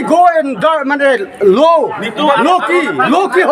Go and low, low key, low key.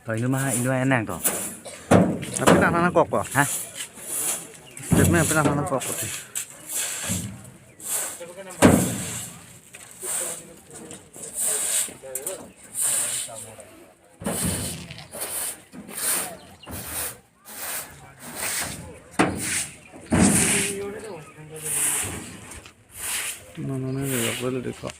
Toy ini enang toh. Tapi nak nana kok kok. Hah? Statement apa nak nana kok kok. No no no, boleh deh kok.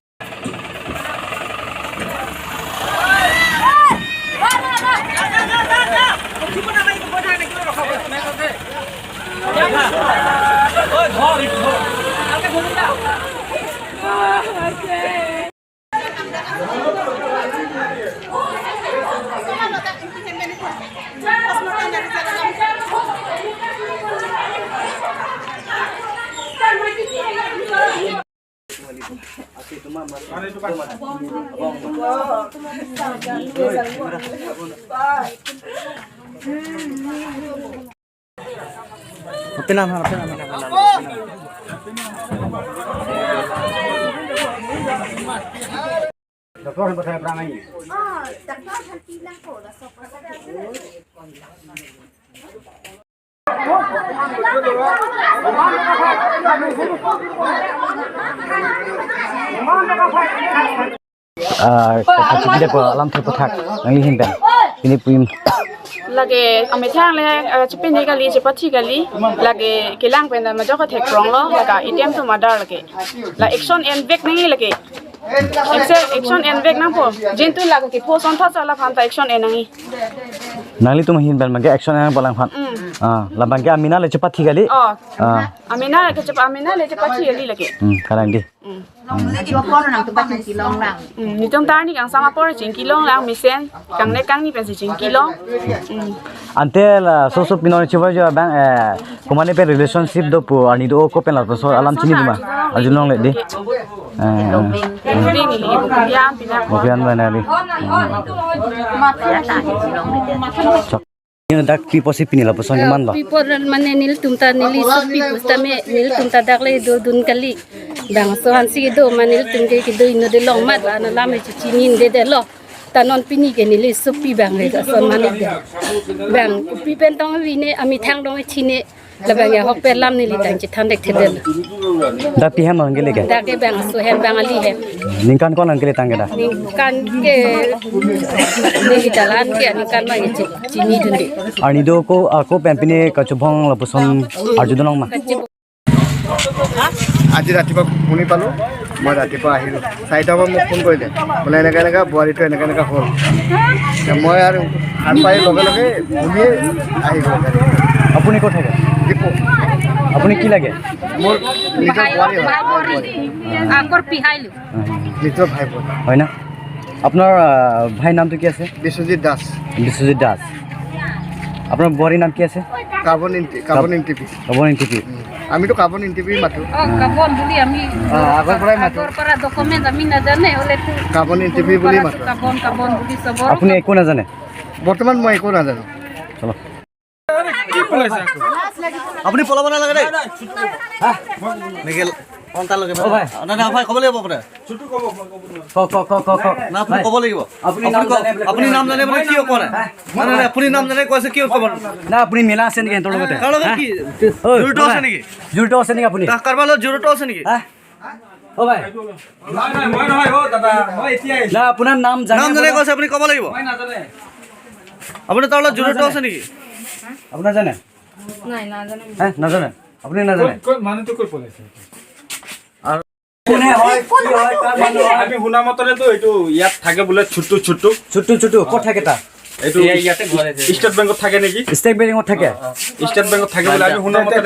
Kita po alam thai pathak nang hin ben pini puim lage ame thang le chipin ni gali chipathi gali lage kilang pen da ma jo ka thek rong lo laga ATM to madar lage la action and back ni lage action and back nang po jintu laga ki phoson tha chala phan ta action enangi nangli tum hin ben mangke action enang palang phan la bangke amina le chipathi gali amina ke chip amina le chipathi gali lage karang di ni tum tar ni kang sama por jing kilong lang misen kang ne kang ni pen si jing kilong ante la so so pinor chiwa jo bang komane pe relationship do pu ani do ko pen la so alam chini duma ajulong le di dak pi posi pini la poson man ba pi por mane nil tumta nili so pi pusta me nil tumta dak le do dun kali bang so han si do manil tumke ki do ino de long mat la na lam chi chinin de de lo tanon pini ke nili so pi bang le so mane de bang pi pen tong wi ne ami thang dong chi ne la bang ya hok pe lam nili tang chi than dek thedel da pi hem ang gele ke da ke bang so hem bang ali he ningkan kon ang gele tang ke da ningkan ke ni dalan ke ningkan ma chi chini dun de ani do ko ko pen pini ka chubong la poson arjudonong ma আজি ৰাতিপুৱা শুনি পালোঁ, মই ৰাতিপুৱা আহিলোঁ। 4টামান মোক phone কৰিলে, বোলে এনেকুৱা এনেকুৱা বোৱাৰীটো এনেকুৱা এনেকুৱা হ'ল। মই আৰু সাৰ পাই লগে লগে ঘূৰিয়ে আহি গ'ল। আপুনি ক'ত থাকে? ডিপু। আপুনি কি লাগে? মোৰ নিজৰ বোৱাৰী হয়। নিজৰ ভাই বোৱাৰী হয় না? আপোনাৰ ভাইৰ নামটো কি আছে? বিশ্বজিৎ দাস। বিশ্বজিৎ দাস। আপোনাৰ বোৱাৰীৰ নাম কি আছে? কাবন ইনটিপি। কাবন ইনটিপি। আমিতো কাবন ইনটিপি মাতো। কাবন বুলি আমি আগৰ পৰাই মাতো। আগৰ পৰা ডকুমেণ্ট আমি নাজানে হলে কাবন ইনটিপি বুলি মাতো। কাবন কাবন বুলি চবৰ। আপুনি একো নাজানে? বৰ্তমান মই একো নাজানো। চলো। কি পলাইছে আপুনি? পলাব নালাগে দেই। নেকি অন্তাৰ লগে না না ভাই ক'ব লাগিব আপোনাৰ। ক ক ক ক না আপুনি ক'ব লাগিব। আপুনি নাম জানে মানে কিয় কোৱা নাই? না না আপুনি নাম জানে কৈছে কিয় ক'ব না? আপুনি মেলা আছে নেকি সিহঁতৰ লগতে? কাৰ লগত কি জড়িত আছে নেকি? জড়িত আছে নেকি আপুনি? কাৰোবাৰ লগত জড়িত আছে নেকি? অ ভাই নাই মই নহয় অ দাদা, মই এতিয়া আহিছো। না আপোনাৰ নাম জানে? নাম জানে কৈছে আপুনি ক'ব লাগিব। মই নাজানে। আপুনি তাৰ লগত জড়িত আছে নেকি? আপোনাৰ জানে? নাই নাজানে। হ্যাঁ নাজানে। আপুনি নাজানে? মানুহটো ক'ত পলাইছে? কোনে হয় কি হয় কাৰ মানুহ হয়? আমি শুনা মতেতো এইটো ইয়াত থাকে বোলে ছুটু ছুটু ছুটু ছুটু ক'ত থাকে তা? এইটো ষ্টেট বেংকত থাকে নেকি? ষ্টেট বেংকত থাকে। ষ্টেট বেংকত থাকে বোলে আমি শুনা মতে।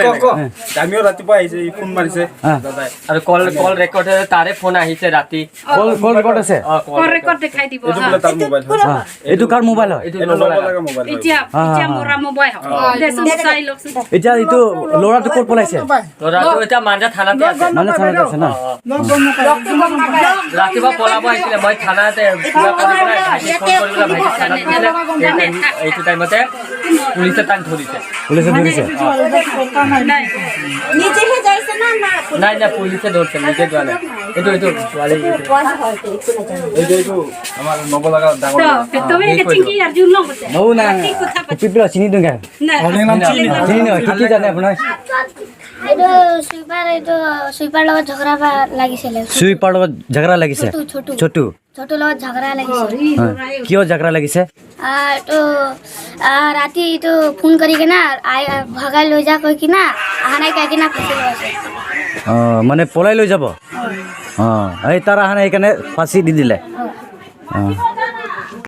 আমিও ৰাতিপুৱা আহিছে, ফোন মাৰিছে দাদাই। আৰু কল কল ৰেকৰ্ড তাৰে ফোন আহিছে ৰাতি। কল কল ৰেকৰ্ড আছে? কল ৰেকৰ্ড দেখাই দিব। এইটো বোলে তাৰ মোবাইল হয়। এইটো কাৰ মোবাইল হয়? এইটো নৱলগা মোবাইল হয়। এতিয়া এতিয়া মোৰা মোবাইল হয়। দেচোন চাই লওকচোন। এতিয়া এইটো ল'ৰাটো ক'ত পলাইছে? ল'ৰাটো এতিয়া মাঞ্জা থানাতে আছে। মাঞ্জা থানাতে আছে না? ৰাতিপুৱা পলাব আহিছিলে, মই থানাতে কিবা কৰি পেলাই ভাইটিক ফোন কৰি পেলাই ভাইটিক থানাত দিছিলে। এইটো টাইমতে পুলিচে তাক ধৰিছে। পুলিচে ধৰিছে? নাই নাই পুলিচে ধৰিছে, নিজে যোৱা নাই। এইটো এইটো ছোৱালী এইটো এইটো আমাৰ নৱলগা ডাঙৰ। নৌ না পিপলা চিনি দুগা চিনি নহয়? কি কি জানে আপোনাৰ? এইটো সুইপাৰ, এইটো সুইপাৰ লগত ঝগড়া লাগিছিলে। সুইপাৰ লগত ঝগড়া লাগিছে? ছোটু ছোটুৰ লগত ঝগড়া লাগিছে। কিয় ঝগড়া লাগিছে? এইটো ৰাতি এইটো ফোন কৰি কিনা ভগাই লৈ যা কৈ কিনা অহা নাই কাই কিনা ফাঁচি লগাইছে। অঁ মানে পলাই লৈ যাব। অঁ এই তাৰ অহা নাই সেইকাৰণে ফাঁচি দি দিলে। অঁ